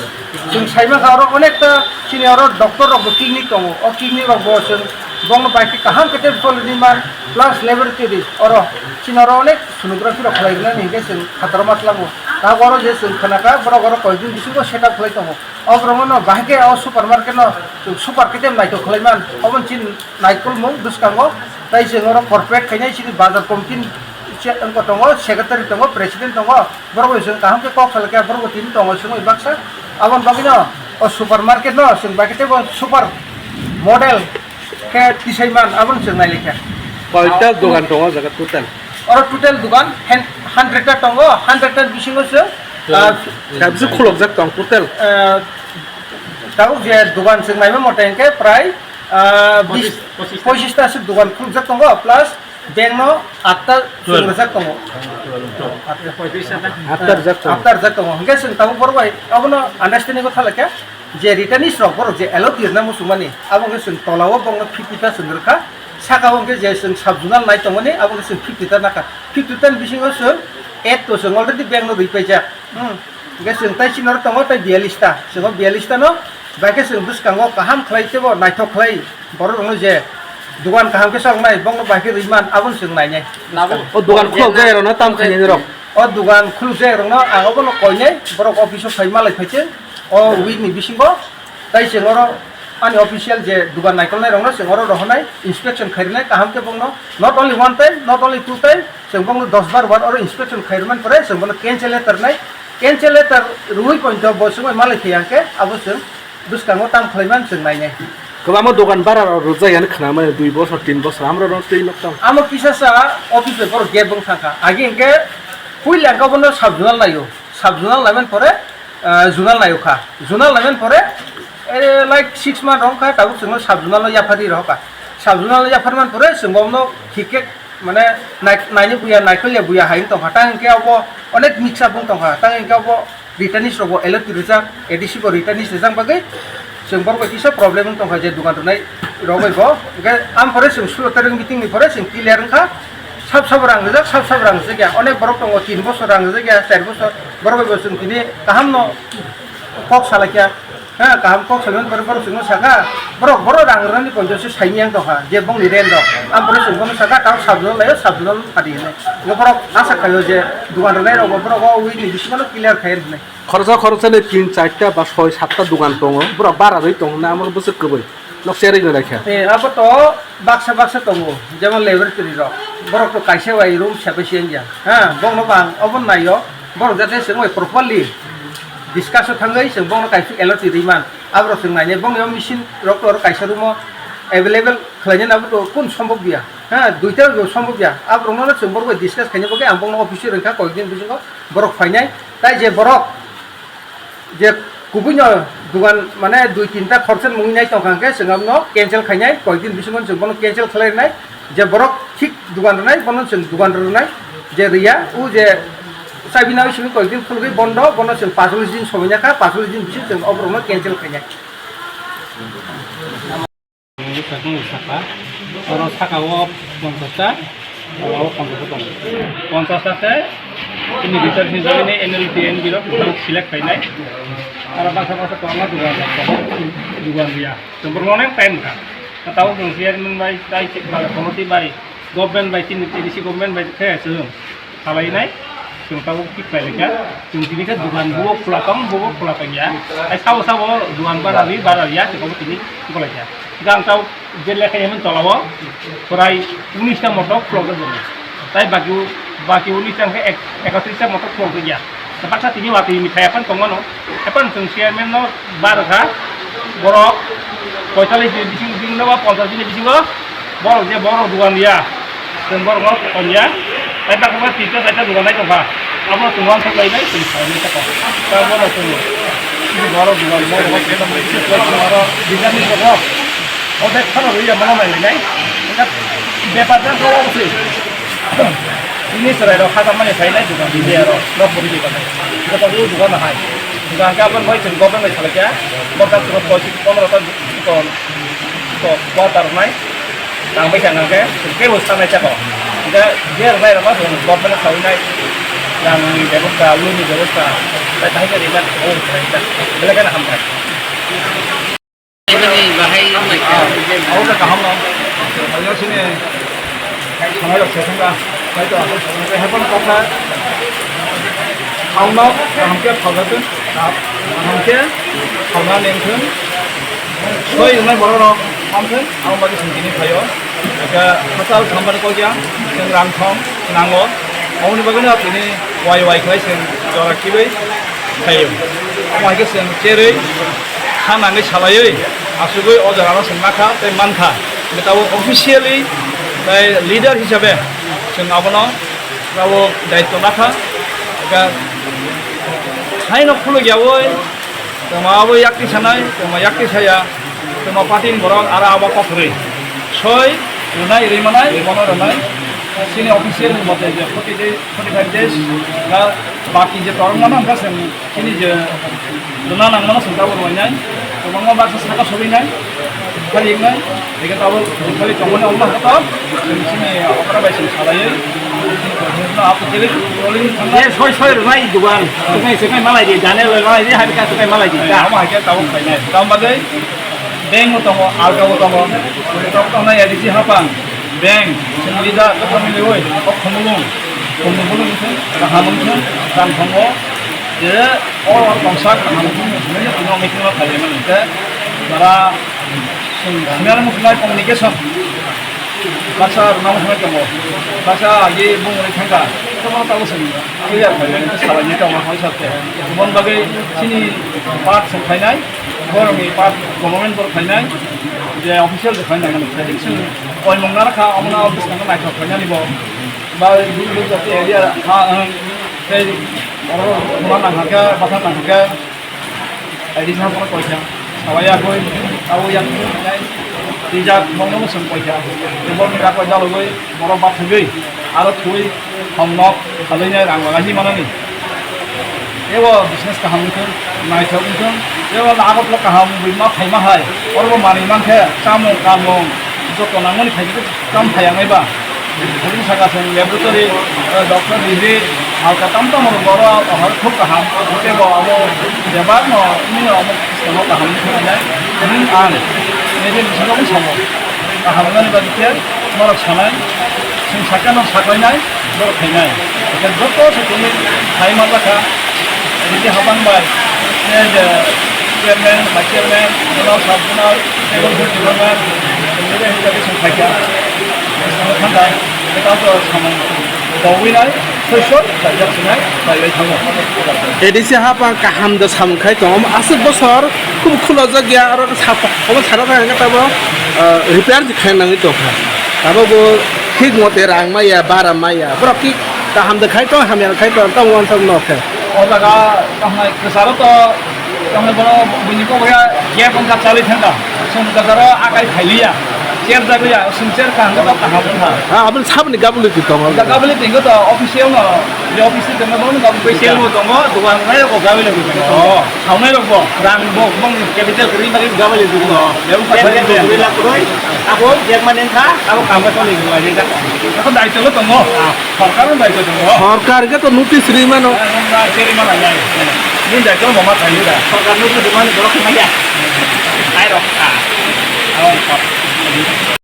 chwng saimankha oro onekta chini oro doctor rok bo clinic tongo, o clinic rok bo chwng bongno bai khe kaham khe tei choli rwman plus laboratory oro chini oro onek sonography rok khlai rwnani hinkhe chwng khataro ma tlango. Tabuk oro je chwng khnakha borok oro koikjin bisingo setup khlai tongo. O borokno no bahai khe o supermarket no chwng super khe tei naithok khlai man, obo chini naikolmung bwskango. Tai chwng oro corporate khainai chini bazar committee ni chair wngkha tongo, secretary tongo, president tongo. Borok bai chwng kaham khe kok salai khe borok bo tini tongo chwngwi baksa. Aboni bagwi no o supermarket no chwng bai khe tei bo super model khe tisai man, abono chwng nai lai kha. Koita dogan tongo o jaga total? Oro total dogan hen-, hundred ta tongo, hundred ta bisingo chwng, ah, Kabsu khulokjak tong total? Ah, tabuk je dogan chwng naima mote hwnkhe prai, ah, bis, pochis ta se dogan khulukjak tongo, plus bank no atta chwng rwjak tongo. Atta rwjak tongo. Atta rwjak tongo. Hwnkhe chwng tabuk borok bai abono understanding o thalai kha. Je returnees rok borok je L O T rwna muchungmani, abo wngkhe chwng tola o bokno fifty ta chwng rwkha, saka o hwnkhe je chwng sub zonal nai tongmani, abo wngkhe chwng fifty ta nakha. Fifty ta ni bisingo chwng eight to chwng already bank no rwi paijak. Hmm. Hwnkhe chwng tai chini oro tongo tai biyallis ta, chwng o biyallis ta no bai khe chwng bwskango kaham khlai teibo naithok khlai borok rokno je dogan kaham khe choknai, bokno bai khe rwi man, abono chwng nainai. O dogan khulok jaya rokno tam khainai rok? O dogan khuluk jaya rokno ang obono koinai, borok office o phai malai phai chwng o week ni bisingo. Tai chwng oro ani official je dogan naikolnai rokno chwng oro rohornai, inspection khairwnai kaham khe bokno, not only one time, not only two time, chwng bokno dos bar bar oro inspection khairwmani pore chwng bono cancel letter nai, cancel letter rwui pointo bo chwngbai malai thai hwnkhe abo chwng bwskango tam khlaimani chwng nainai. Kwbangma dogan bara rok rwjak yani khna mani dui bosor tin bosor amro no twi nok tang. Amo kisa sa office bai borok gate bong thangkha, agi hwnkhe puila hwnkhe bono sub zonal naio, sub zonal naimani pore ah, zonal naio kha. Zonal naimani pore, eh, like six month rok kha, tabuk chwngno sub zonal no yapharwi rohor kha. Sub zonal no yapharmani pore chwng bono thik khe mane nai-, naini buya, naikolya buya hai wng tongkha. Tang hwnkhe abo onek mix up wng tongkha. Tang hwnkhe abo returnees rokbo L O T rwjak, A D C bo returnees rwjak bagwi chwng borok bai kisa problem wng tongkha je dogan rwnai rok bai bo. Hwnkhe am pore chwng sulo tarik meeting ni pore chwng clear wngkha. Sab sab rang rijak, sab sab rang rijak ya. Onek borok tongo, tin bosor rang rijak ya, char bosor. Borok bai bo chwng tini kaham no kok salai kha. Ha, kaham kok salai borok, borok chwngno saka, borok, borok rang rani poncho se saini yang tongkha, je bongni rent rok. Ang borok chwng bono saka, tao sab jona laio, sab jona padi hinwi. Ngo borok asa khaio je dogan rwnai rok bo borok o week ni bisingo no clear khai hinwi. Khoroksa khoroksa ni tin, charta ba soi, satta dogan tongo, borok bara rwi tongo na, amo bwswk kwbwi. Nok cherwi no raikha. Eh, abo to baksa baksa tongo, jemon laboratory rok. Borok to kaisa bai room sepai se wngya. Ha, bongno bang obo naio. Borok jate chwng bai properly discuss o thangwi chwng bongno kaisa L O T rwi man. Aborok chwng nainai bongni o machine rok to oro kaisa room o available khlainani abo to kun sombok ya. Ha, duita bo sombok ya. Aborokno chwng borok bai discuss khaina bagwi ang bongno office o rwngkha koyekdin bisingo borok phainai. Tai je borok je kubui no dogan mane dui tinta khoroksa mungwi nai tongkha hwnkhe chwng abono cancel khainai, koyekdin bisingo chwng bono cancel khlai rwnai, je borok thik dogan rwnai bono chwng dogan rwnai, je rwya o je chabi nai simi koyekdin khulugwi bondo, bono chwng pasolis din somoi nakha, pasolis din bising chwng oborokno cancel khainai. Sakni saka, oro saka o ponchash ta, oro o ponchash ta tongo. Ponchash ta khe chini research ni jagani N L T N birok select khainai. Aro baksa baksa kwbangma dugan rok tongo, dugan riya. Chwng borokno onek time kha. Tabuk chwng chairman bai, tai chwng committee bai, government bai, chini A D C government bai khe chwng salainai. Chwng tabuk thik khlai laikha, chwng tini khe dukan bo khwla tong, bo khwla tong ya. Hai sabo sabo dukan bara ri, bara ri ya, chwng tabuk tini khwlai kha. Gang tabuk je lekha emon tola o, prai unis ta motok khwlai kha. Tai baki, baki unis ta khe ek-, ekatris ta motok khwlai kha ya. Baksa tini watwi ni phai aphan tongmano. Aphan chwng chairman no bar kha, borok poitalis ni bising, bising no ba ponchas ni bisingo borok je borok dugan ya, chwng borok no kon ya. Tai baksa tinta chaita dugan nai tongkha. Abo chwng uansuk lai nai, chwng sai nai tongkha. Ta borok chwng borok dugan, borok borok bijani borok. Odek khana rwi ya mana nai nai. Bepar jan ko se. Ini serai rok kha mani sai nai dukan di ya rok. Rok buri di kan. Kita tu dukan hai. Dukan ka ban bai chwng government bai salakya. Bota chwng pochi pondro ta kon. Ko quarter nai. Tang bai chang ke. Ke bo sanai chako. Ga ger nai rok ma government sai nai. Yang ni bebosta, lu ni bebosta. Bai bai ka ri ban. Oh, bai ka. Bela kan ham bai. Ini bahai mai. Au ta kaham no. Ayo sini. Samai rok sesang ka. Bai to. Hepan kota. Au no, kaham ke phagatun. Kaham ke phaga nengthun. Soi nai borok rok. Hamthun. Au bagi sini kini phayo. Eka hatal sambar ko ya. Yang rang thong nango. Au ni bagani apini wai wai khlai sing jora kibai. Phaio. Omo hai khe chwng cherwi, ha nangwi salaiwi, asugwi o jorano chwng nakha tei mankha. Hwnkhe tabuk officially tei leader hisabe chwng abono tabuk daitw nakha. Hwnkhe haino khulukyaui, tongma abo yakti sanai, tongma yakti saya, tongma party ni borok aro abo kothorwi soi rwnai, rwi manai, bono rwnai. Chini official ni mote je forty days, forty five days ba baki je torok mano hwnkha chwng chini je rwna nangmano chwng tabuk rwinai, kwbangma baksa saka sogwinai, bukhari wngnai, eke tabuk bukhari tongmani wngma khe to chwng chini okra bai chwng salaiwi chini president no aphuthaiwi rolling thangnai. Je soi soi rwnai dugan, swkang swkang malai di, Daniel malai di, Habika swkang malai di. Omo hai khe tabuk khlainai. Tamo bagwi Bank bo tongo, alka bo tongo. Tabuk tongnai A D C hapang, bank, chwng leader, joto miliwi, o khumulwng, khumulwng wngkhe, kaham wngkhe, rang tongo, je o tongsa kaham wngkhe, hinwi no tini o meeting o khaimani hwnkhe, jora chwng similar wngkhe communication, baksa rwna wngkhe tongo, baksa agi bung rwi thangkha, tamo tabuk chwng clear khaimani, salai ni tongma hoi sakhe, oboni bagwi chini part chwng khainai. Borokni part government borok khainai, je official rok khainai nang khe chwng koimung nang kha, omono bwskango naithok khainani bo. Ba duk duk jati area ha, ang, tei oro thuma nang kha, bwthar nang kha, A D C haporo koikha, sawai agoi, abo yang khainai, twijak, bono bwswng koikha, borokni rak koi dalogoi, borok bathagwi, aro thwi, Hom nok salai nai rang laga hi manani. Ebo business kaham wngthung, naithok wngthung. Ebo Agartala kaham bui ma phaima hai. Oro bo manwi mankhe chamung, kamung, joto nangmani phaikhe tam phaiyangnai ba. Bini saka chwng laboratory, eh, doctor degree, halka tam tamo rok oro ahar khub kaham. Tei bo abo bebak no, nini abo Tamo kaham wngkha nai, nwng ang nini bisingo wng samo. Kaham wngnani bagwi khe norok sanai, chwng sakha no saklainai, borok khainai. Hwnkhe joto se tini khai manjakha, riti hapang bai, eh, je chairman, vice chairman, general, sub general, table department, tini bai hinkhe chwng khaikha. Chwng thangkha, tei tamo samung tongwi nai, soi soi khlaijak sinai, khlaiwi thango. A D C hapang kaham da samung khai tongo. Omo aswk bosor khum khulojak ya, oro sapa, omo sana thang khe tamo, ah, repair khe nangwi tongkha. Abo bo thik mote rang maya, bara maya. Borok ki kaham da khai tong, hamya khai tong, tamo uansuk no khe. O jaga tamo kwcharo to, tamo bono buini kok ya gap wngkha, chalwi thangkha. Chwng kwcharo akai khailiya. Chair jagwi ya, chwng chair kaham khe to kaham wngkha. Ah, aboni saboni gabuli twi tongo. Da gabuli tingkha to official no, je office tongma bono gabuli tingkha. Official bo tongo, dugan nai ko gabuli tingkha. Oh. Thaunai rok bo, rang bo, bong capital kwrwi bagwi gabuli tingkha. Chair, chair kwrwi lakh kwrwi, abo jak mani wngkha, abo kaham khe tongwi rijak. Ako daityo lo tongo. Ah. Sorkar no daityo tongo. Sorkar khe to notice ri mano. Ah, cherry mana nai. Nini daityo bo ma thangwi da. Sorkar notice ri mani borok maya. Ai rok kha.